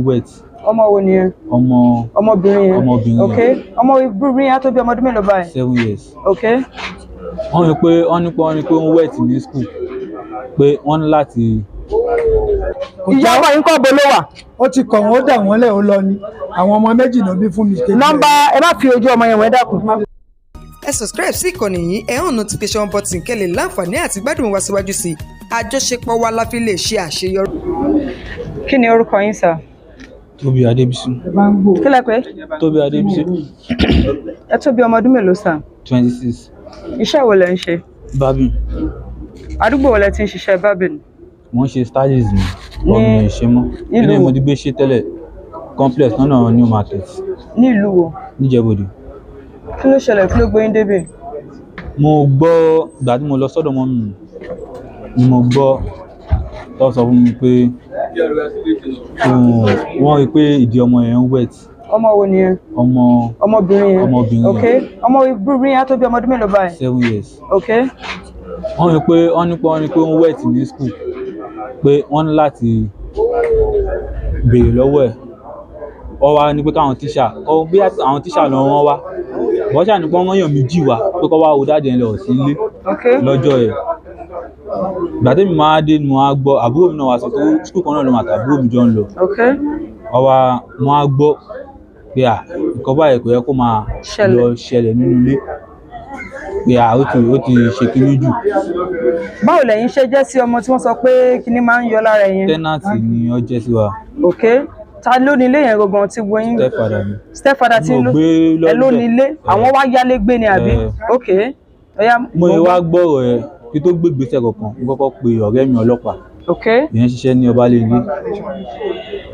ń wet. Ọmọ wo nìyẹn? Ọmọ Ọmọbìnrin yẹn? Ọmọbìnrin yẹn. Ok, ọmọbìnrin yẹn á tó bí ọmọ ọdún mélòó báyìí? 7 years. Ok. Wọ́n ní pé wọ́n ní pé ó ń wet ní school, pé wọ́n ní láti Ìyá ọmọ yìí kọ́ bo ló wà? Ó ti kọ̀ wọ́n, ó dà wọ́n lẹ̀, ó lọ ni. Àwọn ọmọ méjì ló bí fún mi kejì. Nọ́mbà, ẹ má fi ojú ọmọ yẹn wẹ́, dákun. Ẹ subscribe sí ìkànnì yìí, ẹ hàn notification button kẹ́ lè láǹfààní àti gbádùn wa síwájú sí i. Àjọṣepọ̀ wa la fi lè ṣe àṣeyọrí. Kí ni orúkọ yín, sir? Tóbi Adébísí. Kí lẹ pé? Tóbi Adébísí. Ẹ tó bí ọmọ ọdún mélòó, sir? 26. Iṣẹ́ wo lẹ ń ṣe? Barbing. Àdúgbò wo lẹ ti ń ṣiṣẹ́ barbing? Mo ń ṣe stylist ni, but mi ò ṣe mọ́. Nílùú Ilé wo? mo ti gbé ṣe tẹ́lẹ̀, complex lọ́nà New Market. Ní ìlú wo? Níjẹ̀bọ̀dẹ̀. Kí ló ṣẹlẹ̀? Kí ló gbé yín débì? Mo gbọ́, ìgbà tí mo lọ sọ́dọ̀ mọ́ mi ni mo gbọ́ tó sọ fún mi pé wọ́n rí i pé ìdí ọmọ yẹn ń wet. Ọmọ wo nìyẹn? Ọmọ Ọmọbìnrin yẹn? Ọmọbìnrin yẹn. Ok, ọmọbìnrin yẹn á tó bí ọmọ ọdún mélòó báyìí? 7 years. Ok. Wọ́n rí i pé wọ́n ní pé ó ń wet ní school, pé wọ́n ní láti béèrè lọ́wọ́ ẹ̀. Wọ́n wá ní pé káwọn tíṣà kọ́ bí àwọn tíṣà lọ wọ́n wá bọ́ṣà ní pé wọ́n yàn méjì wá pé kọ́ wá wo daddy ẹ̀ lọ sí ilé lọ́jọ́ ẹ̀. Ìgbà tẹ́mi máa dé ni mo á gbọ́, àbúrò mi náà wá sọ tó school kan náà ló máa tà, àbúrò mi jọ ń lọ. Wọ́n wá, mo á gbọ́ pé à, nǹkan báyìí kò yẹ kó máa Ṣẹlẹ̀. lọ ṣẹlẹ̀ nínú ilé, pé à, ó ti ṣe kinní jù. Báwo lẹ̀yin ṣe jẹ́ sí ọmọ tí wọ́n sọ pé kinní máa ń yọ lára yẹn? Tenant ni ó jẹ́ sí wa. Ok, ta ló ní ilé yẹn gangan tí wọ́n yín? Stepfather mi. Stepfather tí Mo ló gbé ẹ ló lọ́dọ̀. ní ilé, àwọn wá yálé gbé ni, àbí? Eh. Ok, ọ̀yá. Mo yẹ wá gbọ́rọ̀ ẹ kí tó gbé ìgbésẹ̀ kankan, mo kọ́kọ́ pe ọ̀rẹ́ mi ọlọ́pàá. Ìyẹn ṣiṣẹ́ ní Ọbalẹ́ndé.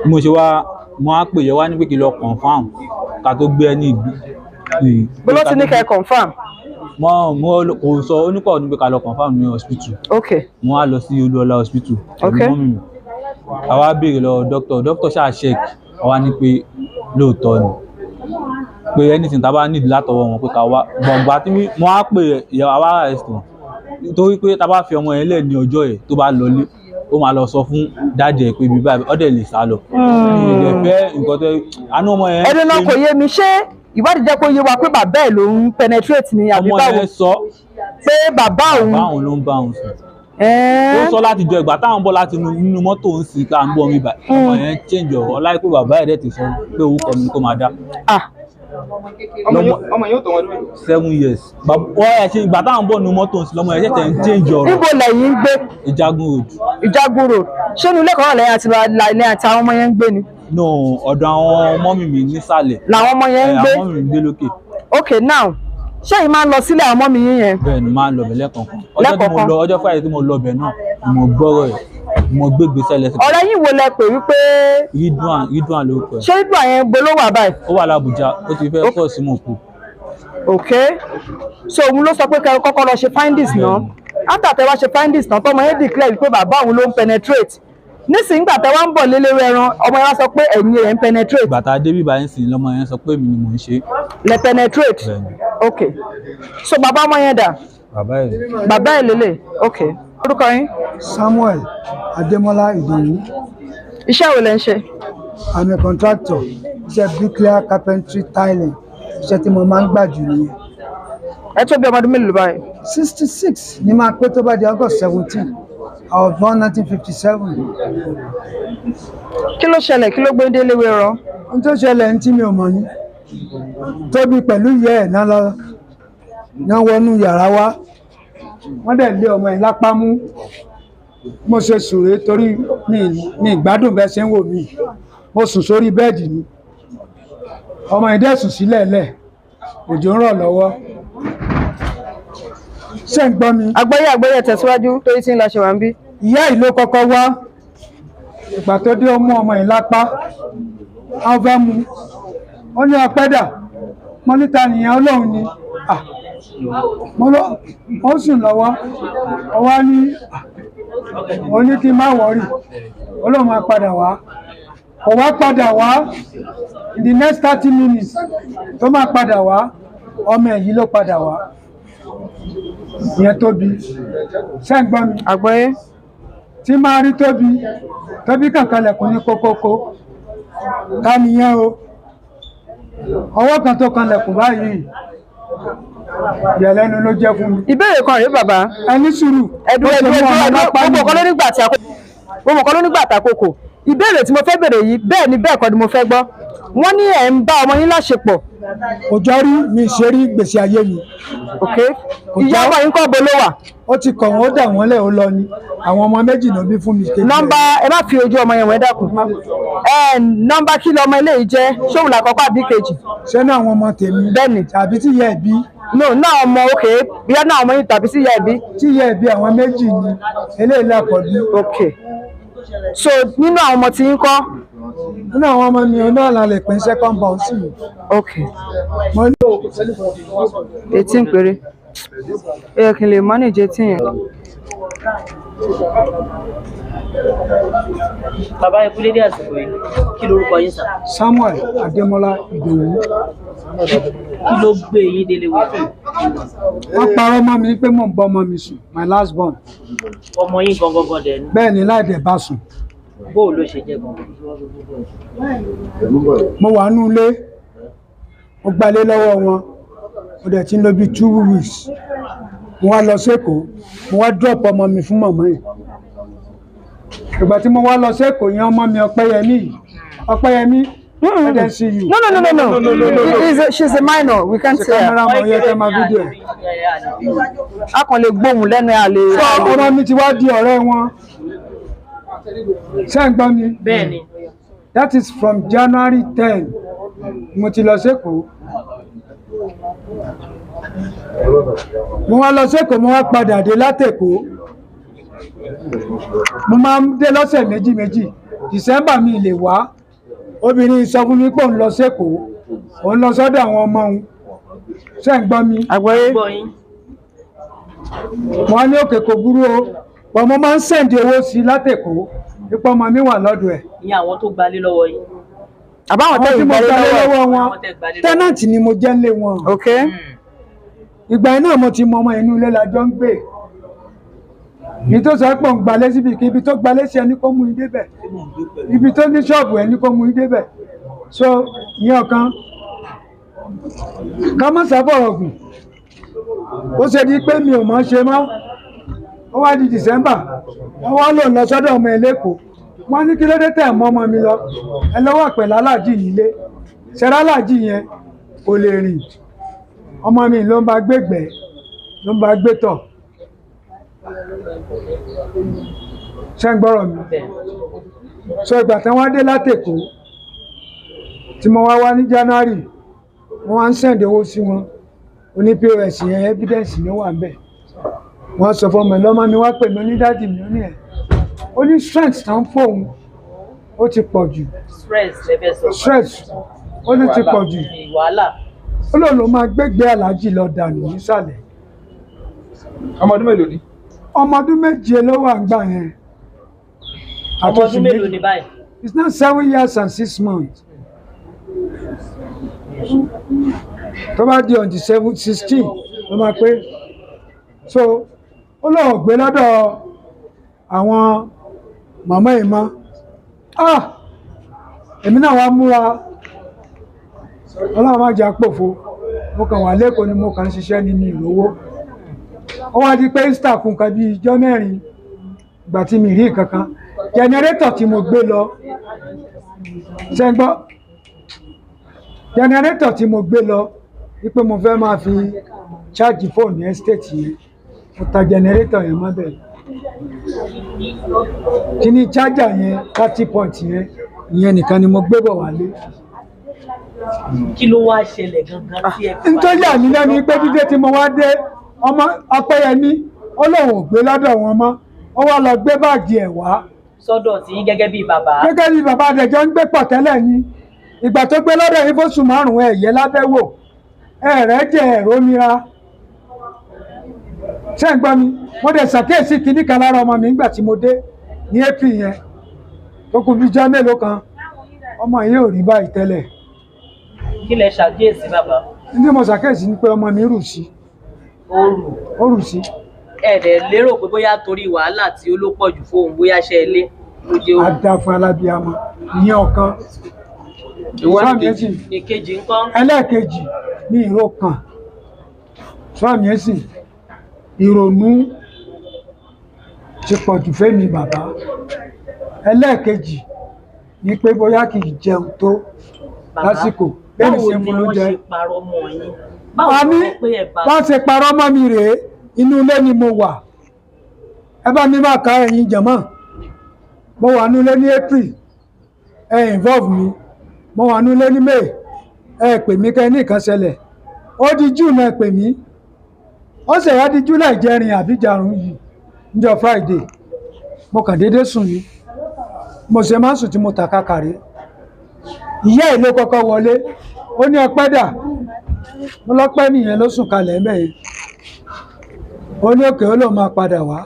Bí mo ṣe wá, mo á pè yẹ wá ní pé kí n lọ confirm ká tó gbé ẹ ní ìgbé. Bó ló ti ní kẹ́ ẹ confirm? Mo kò sọ onípọ̀ ní pé ká lọ confirm ní hospital. Mo wá lọ sí Olúọlá Hospital pẹ̀lú mummy mi. A wá béèrè lọ́wọ́ doctor, doctor ṣáà check, a wá ní pé lóòótọ́ ni, pé anything tá a bá need látọwọ́ wọn pé ká wá gbọ̀ngbà tí mo á pè ìyàwó àwa arrest wọn, nítorí pé tá a bá fi ọmọ yẹn lẹ̀ ní ọjọ́ yẹn, tó bá lọlé, ó máa lọ sọ fún daddy ẹ̀ pé ibi báyìí ọ̀dẹ̀ lè sá lọ. Mi ò dẹ̀ fẹ́ nǹkan tó àánú ọmọ yẹn. Ẹni náà kò yé mi, ṣé ìwádìí jẹ́ kó yé wa pé bàbá ẹ̀ ló ń penetrate ni, àbí Ọmọ báwo? yẹn sọ. Pé bàbá òun? Bàbá òun ló ń bá òun sùn. Ó sọ láti jọ ìgbà táwọn bọ̀ láti nínú mọ́tò ń sì ká ń bọ̀ mi báyìí. Ọmọ yẹn change ọ̀rọ̀ láì pé bàbá ẹ̀ dẹ̀ ti sọ pé orúkọ mi kó máa dá. Ah. Ọmọ yóò tó wọn lóyún. 7 years. Wọ́n ẹ̀ ṣe ìgbà táwọn bọ̀ nínú mọ́tò ń sì lọ́mọ yẹn ṣẹ̀ṣẹ̀ ń change ọ̀rọ̀. Níbo lẹ̀yin ń gbé? Ìjagun Road. Ìjagun Road. Ṣé inú ilé kan náà lẹ́yìn àti lẹ́yìn àti àwọn ọmọ yẹn ń gbé ni? No, ọ̀dọ̀ àwọn mummy mi nísàlẹ̀. Làwọn ọmọ yẹn ń Ẹ̀, gbé? àwọn mummy mi ń gbé lókè. Ok, now, ṣé yìí máa ń lọ sílé àwọn mummy yín yẹn? Bẹ́ẹ̀ ni, máa ń lọ bẹ̀ lẹ́ẹ̀kọ̀ọ̀kan. Ọjọ́ tí mo Lẹ́ẹ̀kọ̀ọ̀kan. lọ, ọjọ́ Friday tí mo lọ bẹ̀ náà ni mo gbọ́rọ̀ ẹ̀, mo gbé ìgbésẹ̀ lẹ́sẹ̀. Ọ̀rẹ́ yìí wo lẹ pè wípé? Ridwan, Ridwan lórúkọ ẹ̀. Ṣé Ridwan yẹn gbé ló wà báyìí? Ó wà l'Abuja, ó ti fẹ́ kọ́ sí mọ̀kú. Ok, so òun ló sọ pé kẹ́ ẹ kọ́kọ́ lọ ṣe findings náà. After tẹ́ wá ṣe findings náà, tọmọ yẹn declare wípé bàbá òun ló ń penetrate, nísìnyí gbà tẹ́ wá ń bọ̀ lélẹ́rú ẹran, ọmọ yẹn wá sọ pé ẹ̀yin rẹ̀ ń penetrate. Ìgbà tá a dé bíbá yẹn sì lọ́mọ yẹn sọ pé èmi ni mò ń ṣe. Lẹ penetrate? Bẹ́ẹ̀ni. Ok, so bàbá ọmọ yẹn dà? Bàbá ẹ̀. Bàbá ẹ̀ lélẹ̀. Ok, orúkọ yín? Samuel Adémọ́lá Ìdòwú. Iṣẹ́ wo lẹ ń ṣe? I'm a contractor, iṣẹ́ bricklayer, carpentry, tiling, iṣẹ́ tí mo máa ń gbà jù nìyẹn. Ẹ tó bí ọmọ ọdún mélòó báyìí? 66 ní máa pé tó bá di August 17. I was born 1957. Kí ló ṣẹlẹ̀? Kí ló gbé délé wérọ? Ohun tó ṣẹlẹ̀ ní tí mi ò mọ̀ ní Tóbi pẹ̀lú ìyá ẹ̀ náà lọ náà wọnú yàrá wa, wọ́n dẹ̀ lé ọmọ ẹ̀ lápá mú. Mo ṣe sùré torí mi ìgbádùn bẹ́ẹ̀ ṣe ń wò mí. Mo sùn sórí bed ni, ọmọ ẹ̀ dẹ̀ sùn sílẹ̀ lẹ̀, òjò ń rọ̀ lọ́wọ́. Ṣé ń gbọ́ mi? Àgbọ́yé, àgbọ́yé, tẹ̀síwájú torí tí ń la ṣe wà ń bí. Ìyá yìí ló kọ́kọ́ wá. Ìgbà tó dé, ó mú ọmọ yìí lápá, wọ́n fẹ́ mú. Ó ní ọpẹ́ dà mo níta nìyẹn, Ọlọ́run ni. Ah, mo lọ, ó sùn lọ́wọ́. Ó wá ní, ah, ó ní kí n má worry, Ọlọ́run máa padà wá. Kò wá padà wá. In the next 30 minutes tó máa padà wá, ọmọ ẹ̀ yìí ló padà wá, ìyẹn Tóbi. Ṣé ń gbọ́ mi? Àgbọ́yé. Tí máa rí Tóbi, Tóbi kankan lẹ̀kùn ní kókókó. Ká nìyẹn o. Ọwọ́ kan tó kanlẹ̀kùn báyìí, ìyàlẹ́nu ló jẹ́ fún mi. Ìbéèrè kan rèé bàbá. Ẹni sùúrù. Ẹdùn Ó ṣe ẹdùn mú ọmọ ẹdùn lápá gbogbo nìyẹn. nǹkan ló nígbà tí àkókò, gbogbo nǹkan ló nígbà àtàkókò. Ìbéèrè tí mo fẹ́ béèrè yìí, bẹ́ẹ̀ ni bẹ́ẹ̀ kọ́ ni mo fẹ́ gbọ́. Wọ́n ní ẹ̀ ń bá ọmọ yín láṣepọ̀. Kò jọ rí mi ṣe rí gbèsè ayé mi. Ok, ìyá ọmọ yín kọ́ bo ló wà? Ó ti kọ̀ wọ́n, ó dà wọ́n lẹ̀, ó lọ ni. Àwọn ọmọ méjì ló bí fún mi kejì. Nọ́mbà, ẹ má fi ojú ọmọ yẹn wẹ́, dákun. Ẹ nọ́mbà kí lọmọ eléyìí jẹ́? Ṣóun làkọ́kọ́ àbí kejì? Ṣé ní àwọn ọmọ tèmi? Bẹ́ẹ̀ni. Tàbí tí ìyá ẹ̀ bí? No, náà ọmọ, ok, bíyá náà ọmọ yín tàbí sí ìyá ẹ̀ bí. Tí ìyá ẹ̀ bí, àwọn méjì ni, eléyìí lákọ̀ọ́bí. Ok, so nínú àwọn ọmọ tí yín kọ́? Nínú àwọn ọmọ mi, náà la lè pín second born sí i. Ok. Mo ní 18 péré, ó yẹ kí n lè manage 18 yẹn. Bàbá, ẹ kú dédé àsìkò yìí. Kí lorúkọ yín sà? Samuel Adémọ́lá Ìdòwú. Kí ló gbé yín délé wẹ̀? Wọ́n parọ́ mọ́ mi pé mò ń bọ́ ọmọ mi sùn, my last born. Ọmọ yín gangan gan dẹ̀ ni? Bẹ́ẹ̀ ni, láì dẹ̀ bá sùn. Bóò ló ṣe jẹ́ gangan? Mo wà nú ilé, mo gbalé lọ́wọ́ wọn, mo dẹ̀ ti ń lò bí 2 weeks. Mo wá lọ sẹ́kọ̀ọ́, mo wá drop ọmọ mi fún màmá yìí. Ìgbà tí mo wá lọ sẹ́kọ̀ọ́ yẹn, ọmọ mi Ọpẹ́yẹmí yìí, Ọpẹ́yẹmí, ẹ̀dẹ̀ sí you. No, no, no, no, no, she's a minor, we can't Ṣe say her. kámẹ́rà mọ̀ yẹ kẹ́ máa fídíò ẹ̀. A kàn lè gbóhùn lẹ́nu ẹ̀, a lè. Sọ ọmọ mi ti wá di ọ̀rẹ́ wọn. Ṣé ń gbọ́ mi? Bẹ́ẹ̀ ni. That is from January 10 mo ti lọ sẹ́kọ̀ọ́. Mo wá lọ sẹ́kọ̀ọ́, mo wá padà dé látẹ̀kọ́. Mo máa ń dé lọ́sẹ̀ méjì méjì. December mi lè wá. Obìnrin sọ fún mi pé òun lọ sẹ́kọ̀ọ́, òun lọ sọ́dọ̀ àwọn ọmọ òun. Ṣé ń gbọ́ mi? Àgbọ̀yé. Gbọ́ yín. Wọ́n ní òkè, kò burú o. Pọ̀ mo máa ń send owó sí i látẹ̀kọ́. Ipò ọmọ mi wà lọ́dọ̀ ẹ̀. Ìyẹn àwọn tó gbalé lọ́wọ́ yín? Àbáwọn Àwọn tẹ̀yìn tí mo gbọ́lé gbalé lọ́wọ́. lọ́wọ́ wọn, Àwọn tẹ́ gbalé lọ́wọ́. tenant ni mo jẹ́ ńlé wọn. Ok. Ìgbà yẹn náà mo ti mọ ọmọ inú ilé la jọ ń gbé. Ibi tó sọ pé òun gbalé síbi kí ibi tó gbalé sí, ẹni kó mú in débẹ̀. Ibi tó ní ṣọ́ọ̀bù, ẹni kó mú in débẹ̀. So ìyẹn ọ̀kan. Ká má sábọ̀rọ̀ gùn. Ó ṣe di pé mi ò mọ̀ ṣe mọ́. Ó wá di December, wọ́n wá lòun lọ sọ́dọ̀ ọmọ ẹ̀ lẹ́kọ̀ọ́. Wọ́n ní kí ló dé tẹ̀ mọ́ ọmọ mi lọ? Ẹ lọ́wọ́ pẹ̀lú aláàjì nílé. Ṣẹ̀rá aláàjì yẹn kò lè rìn. Ọmọ mi ló ń bá gbégbẹ́, ló ń bá gbé tọ̀. Ṣé ń gbọ́rọ̀ mi? Bẹ́ẹ̀. So ìgbà tí wọ́n dé látẹ̀kọ́, tí mo wá wá ní January, wọ́n wá ń send owó sí wọn. Oní POS yẹn, evidence ló wà ńbẹ̀. Wọ́n sọ fún ọmọ ẹ̀, lọ́mọ mi wá pè mí, onídàájì mi, ó ní ẹ̀, ó ní strength tán fóun ó ti pọ̀ jù. Stress lẹ́fẹ̀ẹ́ sọ. Stress ó ní ti pọ̀ jù. Wàhálà. Ó lóun ló máa gbégbé aláàjì lọ dànù nísàlẹ̀. Ọmọ ọdún mélòó ni? Ọmọ ọdún 7 ló wà ńgbà yẹn. Ọmọ Àti oṣù ọdún mélòó 2. ni báyìí? It's now 7 years and 6 months. Tó bá di on the 7 16 ló máa pé. So ó lóun gbé lọ́dọ̀ àwọn màmá yìí mọ́. Ah! Èmi náà wá múra. Ọlọ́run má jẹ́ àpòfo. Mo kàn wà lẹ́kọ̀ọ́ ni, mo kàn ń ṣiṣẹ́ ní mi ìlówó. Ó wá di pé Easter kù nǹkan bíi ijọ́ mẹ́rin, ìgbà tí mi rí nǹkan kan. Generator tí mo gbé lọ, ṣe ń gbọ́? Generator tí mo gbé lọ wípé mo fẹ́ máa fi charge fóònù estate yẹn, mo ta generator yẹn mọ́bẹ̀. Kíní charger yẹn, 30 point yẹn, ìyẹn nìkan ni mo gbé bọ̀ wálé. Kí ló wá ṣẹlẹ̀ gangan tí ẹ fi wá? Nítorí àmì lẹ́nu pé dídé tí mo wá dé, ọmọ Ọpẹ́yẹmí ó lóun ò gbé lọ́dọ̀ wọn mọ́, ó wá lọ gbé báàgì ẹ̀ wá. Sọ́dọ̀ tí yín gẹ́gẹ́ bíi bàbá? Gẹ́gẹ́ bí bàbá àdẹ̀jọ́ ń gbé pọ̀ tẹ́lẹ̀ ni. Ìgbà tó gbé lọ́dọ̀ yìí fóṣù 5, ẹ̀yẹ lábẹ́ wò, ẹ̀rẹ́ jẹ́ ẹ̀rọ mira. Ṣé ń gbọ́ mi? Mo dẹ̀ ṣàkíyèsí kinní kan lára ọmọ mi nígbà tí mo dé ní April yẹn, tó kù bí jọ́ mélòó kan. Ọmọ yìí ò rí báyìí tẹ́lẹ̀. Kí lẹ ṣàkíyèsí, bàbá? Ní mo ṣàkíyèsí ni pé ọmọ mi rù sí. Ó rù? Ó rù sí. Ẹ dẹ̀ lérò pé bóyá torí wàhálà tí ó ló pọ̀ jù fóun, bóyá ṣe ilé ló jẹ́ ó rù? Á dá fún alábíàmọ. Ìyẹn ọ̀kan. Ìwọ ní Sọ́ọ̀mù kejì. méjì. Ìkejì ńkọ́? Ẹlẹ́ẹ̀kejì ní ìró kan. Sọ́ọ̀mù yẹn sì ìrònú ti pọ̀jù fẹ́mi bàbá. Ẹlẹ́ẹ̀kejì ni pé bóyá kì í jẹun tó Bàbá, lásìkò bẹ́ẹ̀ báwo ṣe ń ni fún wọ́n lóúnjẹ. ṣe parọ́ mọ́ yín? Báwo A ni ní wọ́n pé ẹ bá wọ́n ṣe parọ́ mọ́ mi rèé, inú ilé ni mo wà. Ẹ bá mi máa ka ẹ̀yin jẹ̀mọ́. Mo wà nílé ní April, ẹ involve mi. Mo wà nílé ní May, ẹ pè mí kẹ́ ní nǹkan ṣẹlẹ̀. Ó di June ẹ pè mí. Ó sì wá di July jẹrin àbí jarun yìí níjọ́ Friday. Mo kàn déédéé sùn ni. Mo ṣe máa ń sùn tí mo tàka kàrí. Ìyá ẹ̀ ló kọ́kọ́ wọlé. Ó ní ọpẹ́ dà. Mo lọ́pẹ́ nìyẹn ló sùn kalẹ̀ ńbẹ̀ yẹn. Ó ní òkè ó lóun máa padà wá.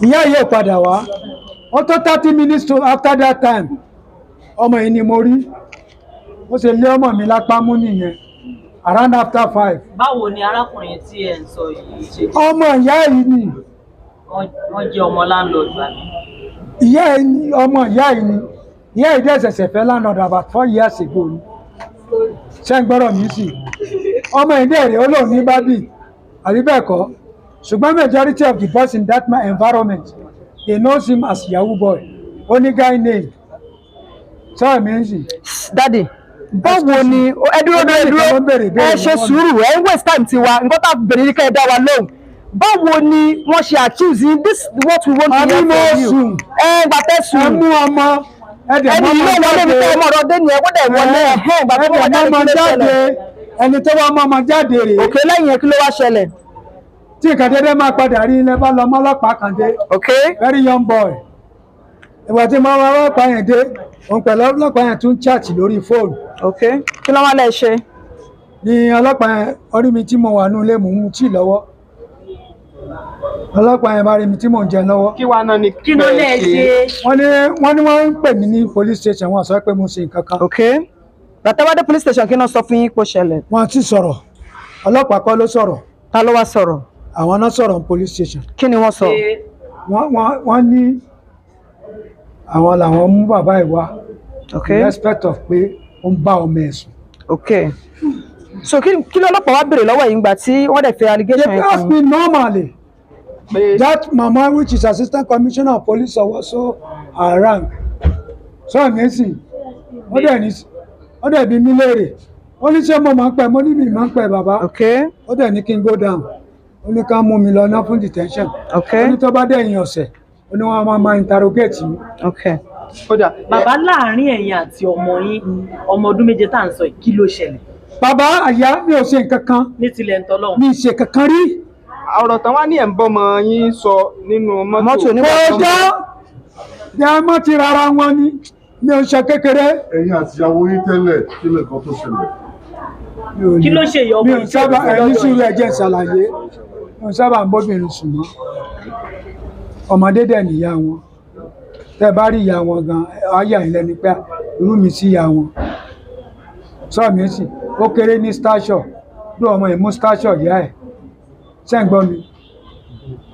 Ìyá yìí ò padà wá. Ó tó 30 minutes to after that time, ọmọ yìí ni mo rí. Ó ṣe lé ọmọ mi lápá mú nìyẹn around after 5. Báwo ni arákùnrin tí ẹ ń sọ yìí ṣe jẹ́? Ọmọ ìyá yìí ni. Wọ́n jẹ́ ọmọ láńlọ́ọ̀dù àbí? Ìyá yìí ni, ọmọ ìyá yìí ni. Ìyá yìí dẹ̀ ṣẹ̀ṣẹ̀ fẹ́ landlord about 4 years ago ni. Ṣé ń gbọ́dọ̀ mí sí? Ọmọ yìí dẹ̀ rèé, ó lóun ní bábì àbí bẹ́ẹ̀ kọ́, ṣùgbọ́n majority of the boys in that my environment, they knows him as yahoo boy, ó ní guy name. Sọ́ọ̀ mi ń sìn. Daddy, báwo ni ẹ dúró dúró Ẹnìkan dúró ló ń béèrè ìbéèrè ẹ ṣe lọ́wọ́ mi. sùúrù, ẹ ń waste time tiwa. Nǹkan tá a bèrè ní kẹ́ ẹ dá wa lóhùn, báwo ni wọ́n ṣe accuse yín? This is what we want to Àní hear mo from you. sùn. Ẹ gbà tẹ́ Ẹ sùn, mú ọmọ, ẹ dẹ̀ ẹni mọ́ yìí ló ọmọ wọlé mi jáde. tẹ́ ọmọ ọ̀rọ̀ dé nìyẹn, kó dẹ̀ wọlé ẹ̀hẹ́n ìgbà tó Ẹ dẹ̀ wọ́n mọ́ jáde, ọmọ kí ló jáde. ṣẹlẹ̀? Ẹni tó wá mọ́ ọmọ jáde rèé. Òkè, lẹ́yìn yẹn, kí ló wá ṣẹlẹ̀? Tí nǹkan dédé máa padà rí ilẹ̀ bá lọ mọ́ ọlọ́pàá kan dé. Very young boy. Ìgbà tí mo wá ọlọ́pàá yẹn dé, òun pẹ̀lú ọlọ́pàá yẹn tún chat lórí fóònù. Kí ló wá lẹ́ ṣe? Ní ọlọ́pàá yẹn orí mi tí mo wà nínú ilé, mò ń mu tíì lọ́wọ́. Ọlọ́pàá yẹn bá rí mi tí mò ń jẹun lọ́wọ́. Kí wàá náà ni? Kí ló lẹ́ ṣe? Wọ́n ní wọ́n ń pè mí ní police station, wọ́n sọ pé mo ṣe nǹkan kan. Bàtà wá dé police station, kí náà sọ fún yín pé ó ṣẹlẹ̀? Wọ́n ti sọ̀rọ̀, ọlọ́pàá kọ́ ló sọ̀rọ̀. Ta ló wá sọ̀rọ̀? Àwọn náà sọ̀rọ̀ ní police station. Kí ni wọ́n sọ? Pé Wọ́n ní àwọn làwọn mú bàbá ẹ̀ wá in respect of pé ó ń bá ọmọ ẹ̀ sùn. So kí ló ọlọ́pàá wá béèrè lọ́wọ́ yìí gbà tí wọ́n dẹ̀ fi allegation They yẹn ask kàn me yín? normally. That mama, which is assistant commissioner of police of also her rank. So mi sì ó dẹ̀ ní ó dẹ̀ bi mí léèrè, ó ní ṣé mo máa ń pẹ́? Mo ní mi máa ń pẹ́ bàbá. Ó dẹ̀ ní kí n go down, ó ní ká mú mi lọ ná fún detention. Ó ní tó bá dẹ̀yìn ọ̀sẹ̀, ó ní wọ́n máa máa interrogate mi. Kódà Bàbá, láàárín ẹ̀yin àti ọmọ yín ọmọ ọdún 7 tá à ń sọ yìí, kí ló ṣẹlẹ̀? Bàbá àyà, mi ò ṣe nǹkan kan. Ní tilẹ̀ ń tọ́lọ́hún. Mi ì ṣe kankan rí. Ọ̀rọ̀ tán wá ní ẹ̀ ń bọ́mọ yín sọ nínú mọ́tò. Mọ́tò nígbà tó ń Kọjá ní a mọ́ ti rárá wọn ni, mi ò ṣe kékeré. Ẹ̀yin àti ìyàwó yín tẹ́lẹ̀, kí lè kan tó ṣẹlẹ̀? Mi ò Kí ní- ló ṣe ìyá ọmọ Mi ò yìí tí sábà ò fi ẹni lọ́dọ̀ sùúrù, yín? ẹ jẹ́ n ṣàlàyé. Mi ò sábà ń bóbìnrin sùn mọ́. Ọmọdé dẹ̀ níyà wọn. Tẹ́ bá rí ìyá wọn gan, ayé àyìn lẹ́nu pé irú mi sí ìyá wọn. Sọ mi sì ó kéré ní stasio bí ọmọ yìí mú stasio ìyá ẹ̀. Ṣé ń gbọ́ mi?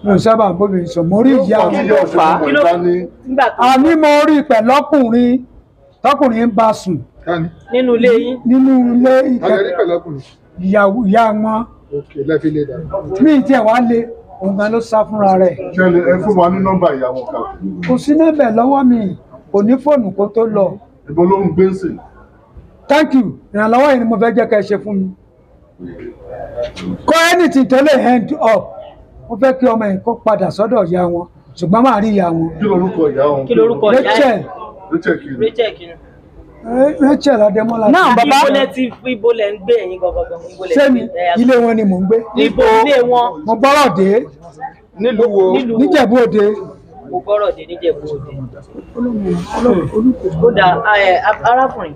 Mi ò sábà ń bóbìnrin sùn. Mo rí ìyá Kí wọn. ló fà á? Kí ló nígbà tó Àní mo rí pẹ̀lọ́kùnrin tọkùnrin ń bá sùn. Tani? Nínú ilé yín? Nínú ilé. Alẹ́ rí pẹ̀lú ọkùnrin. Ìyàwó ìyá wọn. Ok, lẹ́fi lè dànù. Mí tí ẹ̀ wá lé, òun gan ló sá fúnra rẹ̀. Ṣé ẹ fún wa ní nọ́mbà ìyàwó ká? Kò sí nọ́mbà lọ́wọ́ mi, kò ní fóònù kó tó lọ. Ibo ló ń gbé sí? Thank you. Ìrànlọ́wọ́ yìí ni mo fẹ́ jẹ́ kẹ́ ẹ ṣe fún mi. Kọ́ anything tó lè end up, mo fẹ́ kí ọmọ yìí kó padà sọ́dọ̀ ìyá wọn, ṣùgbọ́n máa rí ìyá wọn. Kí lorúkọ ìyá wọn? Kí lorúkọ ìyá ẹ̀? Rachel. Rachel kí ni? Rachel kí ni? Rachel Adémọ́lá. Náà bàbá. Ibo lẹ ti, ibo lẹ ń gbé ẹ̀yin gangan? Ibo lẹ Ṣé ń mi gbé? Ẹ, ilé wọn ni mò ń gbé. Ibo ilé wọn? Mo gbọ́rọ̀ dé. Nílùú wo? Nílùú wo? Níjẹ̀bú Òde. Mo gbọ́rọ̀ dé níjẹ̀bú Òde. Ó dà ẹ, arákùnrin.